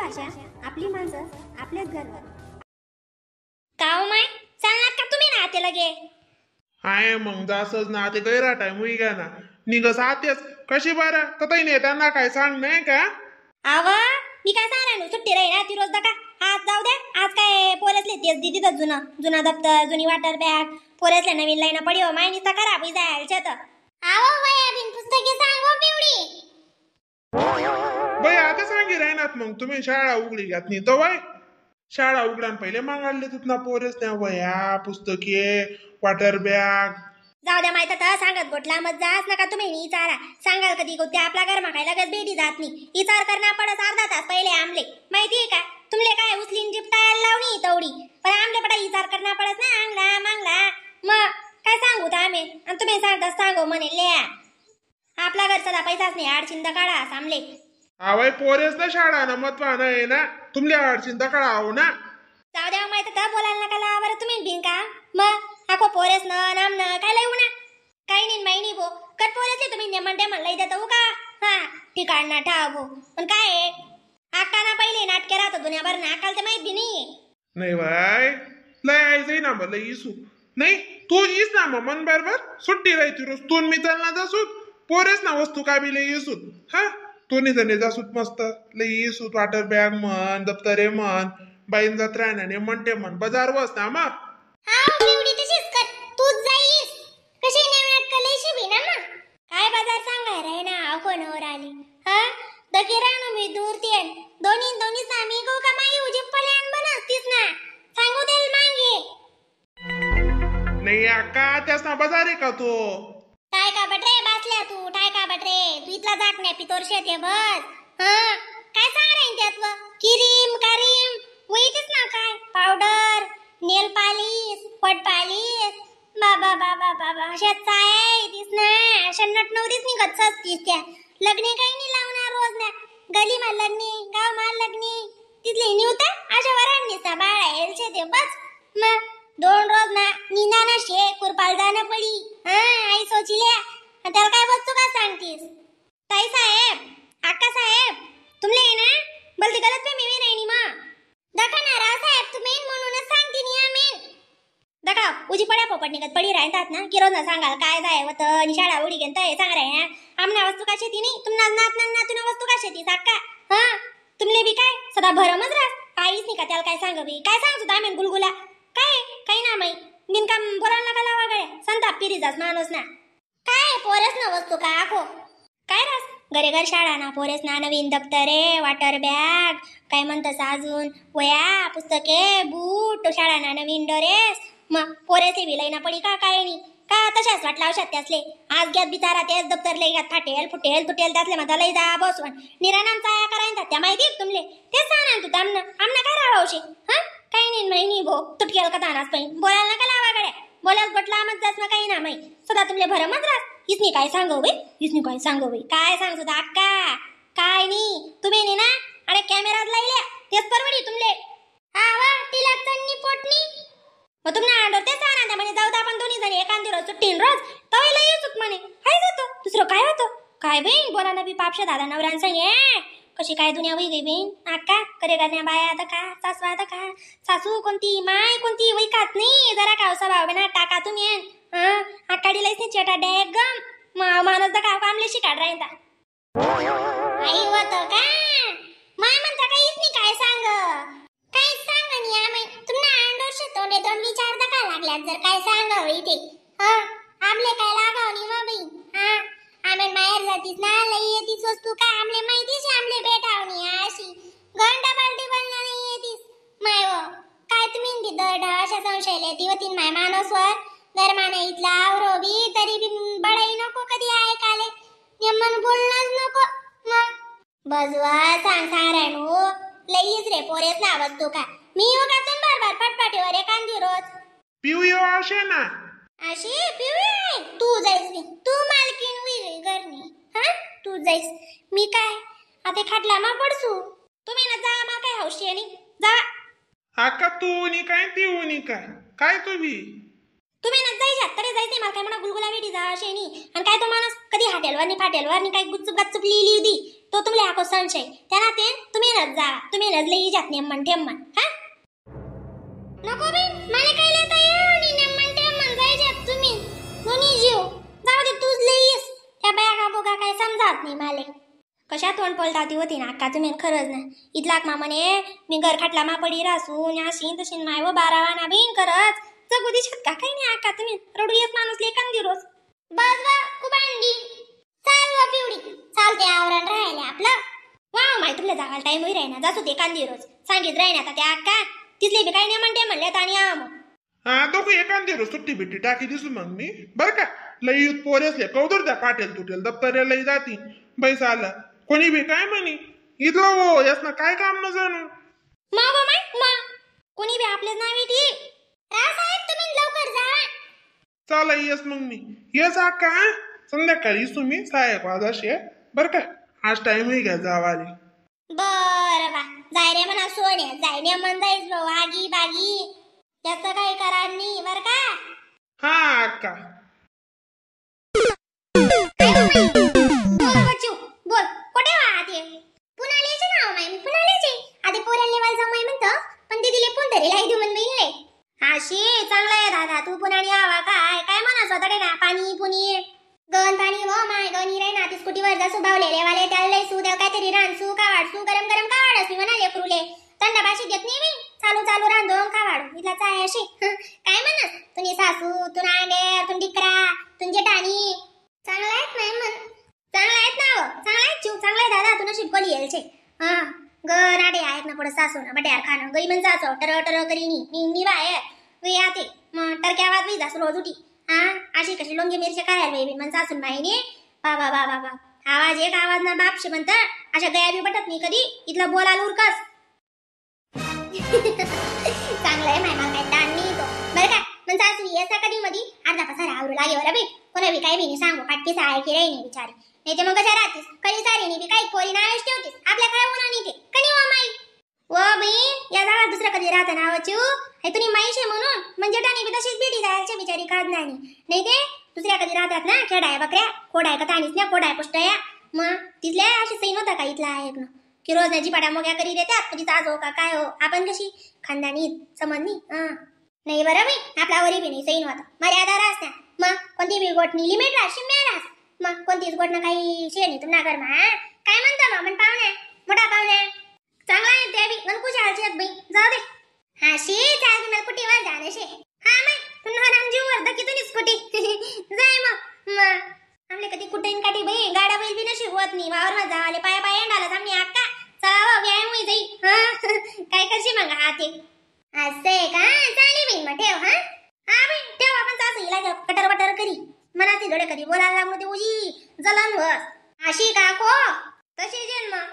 भाषा, आपली माणसं, आपलेच घरवर. काव माय चालणार का तुम्ही ना आते लगे? आहे मग जासच ना ते गैरा टाइम होई गा ना निघस आतेच कशी बरं ततही नाही त्यांना काय सांग नाही का? आवा मी काय सांगणार सुट्टी राही ना ती रोज का आज जाऊ द्या. आज काय पोरेसले तेच दिदी जुना जुना दप्तर जुनी वॉटर बॅग पोरेसले नवीन लाईन पडी हो माय निस्ता खराब होई जायल शेत. आवो वया बिन पुस्तके सांगो पिवडी. बाई आता सांगी राहणार मग तुम्ही शाळा उघडी घ्यात नाही तो बाई शाळा उघडान पहिले मागाडले तिथं पोरेस त्या वया पुस्तके वॉटर बॅग. जाऊ द्या माहित तर सांगत गोटला मत जास नका तुम्ही इचारा सांगाल कधी गोते आपला घर मागाय लगेच भेटी जात नाही. इचार करणार पडत अर्धा तास पहिले आमले माहितीये का तुमले काय उचलीन जीप टायर लावणी तेवढी पण आमले पडा इचार करणार पडत ना अंगला मांगला मग काय सांगू तर आम्ही आणि तुम्ही सांगता सांगू म्हणे ल्या आपला घर सदा पैसाच नाही आडचिंता काढा सामले. आवाय पोरेस ना शाळा ना मतवा नाही ना तुमले आडचिंता काढा आहो ना. जाऊ द्या माहित तर बोलायला नका लावा बरं तुम्ही बिन का मग आको पोरेस न नाम न काय लय ना काही नाही माही नाही भो कट पोरेसले तुम्ही नेमन टेमन लई देता हो का हा ठिकाण ना ठाव भो पण काय आहे आका ना पहिले नाटके राहतो दुनियाभर ना अकाल ते माहित बी नाही. नाही बाय लय आई ना मग लय इसू नाही तू इस ना मग मन बरोबर सुट्टी राहते रोज तू मी चालणार जासूत पोरेस ना वस्तू काय बी लई इसूत हा तू नाही जणे जासूत मस्त लई इसूत वॉटर बॅग म्हण दप्तरे म्हण बाईन जात राहणार म्हणते म्हण बाजार बस ना मग. हा पिवडी तशीच कर तूच जाईस कशी नेमण्यात कलेशी बी ना मग. काय बाजार सांगाय रे ना अहो नवर आली हा दके राहणं मी दूर तेन दोन्ही दोन्ही सामी गो का माई उजी पल्यान बनसतीस ना सांगू देल मांगे. नाही अक्का त्यास ना बाजार आहे का तो? काय का बटरे बसल्या तू काय का बटरे तू इथला जात नाही पितोर शेत आहे बस. हा काय सांग रे त्यात व किरीम कारीम वईतच ना काय पावडर नेल पालिश पट पालिश बाबा बाबा बाबा अशा चाय दिस ना अशा नट नवरीच निघत सस्तीस त्या लग्ने काही नाही लावणार रोज ना गली मा लग्ने गाव मा लग्ने तिथले निवता अशा वरांनीचा बाळा येलशे ते बस. मग दोन रोज ना निंदा ना शे कुरपाल जाणं पडी हा आई सोचिल्या त्याला काय वस्तू का सांगतीस? ताई साहेब आका साहेब तुमले आहे ना बोलते गलत मी मी नाही मा दखा ना राव साहेब तुम्ही म्हणूनच सांगते नी आम्ही. दखा उजी पड्या पोपट निघत पडी राहतात ना की रोज ना सांगाल काय जाय होतं आणि शाळा उडी घेता सांग रे आमना वस्तू का शेती नाही तुमना नात ना नातून वस्तू का शेती साक्का हा तुमले बी काय सदा भरमच रास काहीच नाही का त्याला काय सांग बी काय सांगतो आम्ही गुलगुला काय काही ना माई बिनकाम बोलायला नका लावा गड्या संताप पिरी जास माणूस ना. काय पोरस ना वस्तू का आखो काय रास घरे घर शाळा ना पोरेस ना नवीन दप्तरे वॉटर बॅग काय म्हणतस अजून वया पुस्तके बूट शाळा ना नवीन ड्रेस मग पोरेसे बी लई ना पडी का काय नाही का तशाच वाटला औषध त्यासले आज घ्यात बिचारा तेच दप्तर लई घ्यात फाटेल फुटेल तुटेल त्यासले म्हणता लई जा बसवण निरानाम चाया करायला त्या माहिती तुमले तेच सांग तू आमनं आमना काय राहावशे हा काही नाही माही नाही भो तुटकेल का तानास पाहिजे बोलायला नका लावा गड्या बोलायला बटला मत जास ना काही ना माही सदा तुमले भरमच रास इसनी काय सांगू बाई इसनी काय सांगू बाई काय सांगतो अक्का काय नाही तुम्ही नाही ना अरे कॅमेरात लाईल्या तेच परवडी तुमले. आवा तिला चन्नी पोटनी मग तुम्हाला आंडोर तेच आणा म्हणे जाऊ दे आपण दोन्ही जणी एखाद रोज सुट्टीन रोज तवायला येऊच म्हणे हाय जातो दुसरं काय होतं काय बहीण बोला ना बी पापशा दादा नवऱ्यां संग ए कशी काय दुनिया होई गई बहीण अक्का करे करण्या बाया आता का सासू आता का सासू कोणती माय कोणती वैकात नाही जरा का स्वभाव ना टाका तुम्ही हा आकाडी लईस नाही चेटा डॅग गम माणूस तर का कामले शिकाड राहिता. आई होत का माय म्हणता काहीच नाही काय सांग काहीच सांग आणि आम्ही तुम्हाला आंडोरशे तोंडे दोन विचार का लागल्यात जर काय सांगावं इथे हा आमले काय लागाव नाही मा बाई हा आम्ही माहेर जातीस ना लई येतीस वस्तू काय आमले माहितीच आमले भेटाव नाही अशी गण डबल टिबल नाही येतीस माय व काय तुम्ही बी दर अशा संशयले ती होती माय माणूसवर गरमाना इथला आवरो बी तरी बी बडाई नको कधी ऐकाले नेमन बोलणंच नको मग बजवा सांग साराणू लईच रे पोरेस ना वस्तू का मी हो का तुम बार फटफटीवर एखादी रोज पिऊ येऊ असे ना अशी पिऊ तू जाईस बी तू मालकीन होई घरनी हा तू जाईस मी काय आता खाटला मा पडसू तुम्ही ना जा मा काय हौशी आणि जा अक्का तू नी काय ती नी काय काय तुम्ही तुम्ही ना जायच्यात तरी जायचे मला काय म्हणा गुलगुला वेटी जा असे नी आणि काय तो माणूस कधी हाटेलवर नी फाटेलवर नी काय गुच्चूप गच्चूप लिहिली होती तो तुमले आको संशय त्यांना ते तुम्ही तुम्ही नच जा, तुम्ही नच लई जात नेमन ठेमन. हा नको बाई, मला काय लेता येऊ नेमन ठेमन जायच्यात तुम्ही दोन्ही जीव. जाऊ दे, तूच लई येस त्या बॅगा बोगा काय समजात नाही माले. कशा तोंड पलटावती होती ना अक्का तुम्ही, खरंच ना. इथलाक मा म्हणे मी घर खाटला मा पडी रासून अशी तशी माय व बारावा ना बहीण करच जगू दिसत का काही नाही अक्का तुम्ही. रडू येत माणूस लेखान रोज. बस बा खूप अंडी चाल वा पिवडी चालते आवरण राहिले आपलं. वा माय तुला जागायला टाइम होई राही ना, जासू ते कांदी रोज सांगित राही ना आता त्या अक्का तिथले बी काही नाही म्हणते म्हणले आणि मग. हा दोघं एखादी रोज सुट्टी बिट्टी टाकी दिसू मग मी बर का. लई पोरेसले कौदर द्या फाटेल तुटेल दप्तरे लई जाती बैसा आला कोणी बी काय म्हणी इथलं हो यास ना काय काम न जाणू. मा गो माय मा कोणी बी आपलेच नाव येते. रावसाहेब तुम्ही लवकर जा. चला येस मग मी येस अक्का संध्याकाळी तुम्ही 6:15 वाजाशे बर का. आज टाइम ही घ्या जावाले. बर बा जाय रे म्हणा सोन्या, जाय ने मन जाईस भाऊ आगी बागी जास्त काही करा नाही बर का. हा अक्का. बोल बच्चू बोल कोठे वा आते पुन्हा लेचे ना माई पुन्हा लेचे आधी पोरा लेवाल जाऊ माई म्हणतो पण दीदीले फोन तरी लाई देऊ म्हण बहिणीले. अशी चांगला आहे दादा तू पुन्हा आणि आवा काय काय म्हणा स्वतः ना पाणी पुनी गण पाणी व माय गणी रे ना ती स्कूटीवर जासू बावले लेवाले त्याला लई सू द्या काहीतरी रानसू कावाडसू गरम गरम कावाडस मी म्हणाले करूले थंड भाषी देत नाही मी चालू चालू रांधून कावाडू इथला चाय अशी. काय म्हणस तुम्ही सासू तुन आंडे तुन डिकरा तुन जेठाणी चांगला आहेत नाही म्हण चांगला आहेत ना हो चांगला आहे चिव चांगला आहे दादा तुला शिपकोली येलचे. हा गण आडे आहेत ना पुढे सासू ना बट्यार खाणं गई म्हण सासू टर टर करीनी मी मी बाहेर वे आते मग टरक्या आवाज मी जासू रोज उठी. हा अशी कशी लोंगी मिरच्या करायला बाई म्हण सासून बाईने बा बा बा बा आवाज एक आवाज ना बापशे म्हणता अशा गया बी पटत नाही कधी इथला बोलाल उरकस. चांगलं आहे माय मला काही ताण नाही तो बरं का. मग सासू येसा कधी मधी अर्धा पसारा आवरू लागे बरं बी कोणा बी काही बी नाही सांगू पाटकीस आहे की नाही बिचारी नाही ते मग कशा राहतीस कधी सारी नाही बी काही पोरी नावेश ठेवतीस आपल्या काय होणार नाही ते कधी व माई व बाई या जागा दुसरं कधी राहतं नावाची हे तुम्ही माईशे म्हणून म्हणजे टाणी बी तशीच भेटी जायची बिचारी काढ नाही नाही ते दुसऱ्या कधी राहतात ना खेडाय बकऱ्या खोडाय का ताणीच ना खोडाय पुष्टया मग तिथल्या अशी सैन होता का इथला एक ना की रोज नाही जिपाट्या मोग्या करी देतात कधी साज हो का काय हो आपण कशी खानदानी समजनी. हा नाही बरं बाई आपला वरी बी नाही सैन होता मर्यादा राहस ना मग कोणती बी गोटनी लिमिट राहस शिम्या राहस मग कोणतीच गोटनं काही शे नाही तुम्हाला कर मा काय म्हणता मग मन पाहुण्या मोठा पाहुण्या चांगला आहे त्या बी मन कुशालची आहेत बाई जाऊ दे. हा शी चाल तुम्हाला कुटीवर जाणं शे. हा माय पुन्हा रामजीव वर्धा की तुम्ही स्कूटी जाय मग मग आमले कधी कुठे काठी बाई गाडा बैल बी नशीब होत नाही वावर माझा आले पाया पाया एंडाला आम्ही अक्का चला वा व्यायाम होई जाई. हा काय करशी मग हा ते असं आहे का चालेल बाई मग ठेव. हा हा बाई ठेव आपण सासू हिला कटर बटर करी मनाची जोडे कधी बोलायला लागलो ते उजी जलन वस अशी का को तशी जेन मग.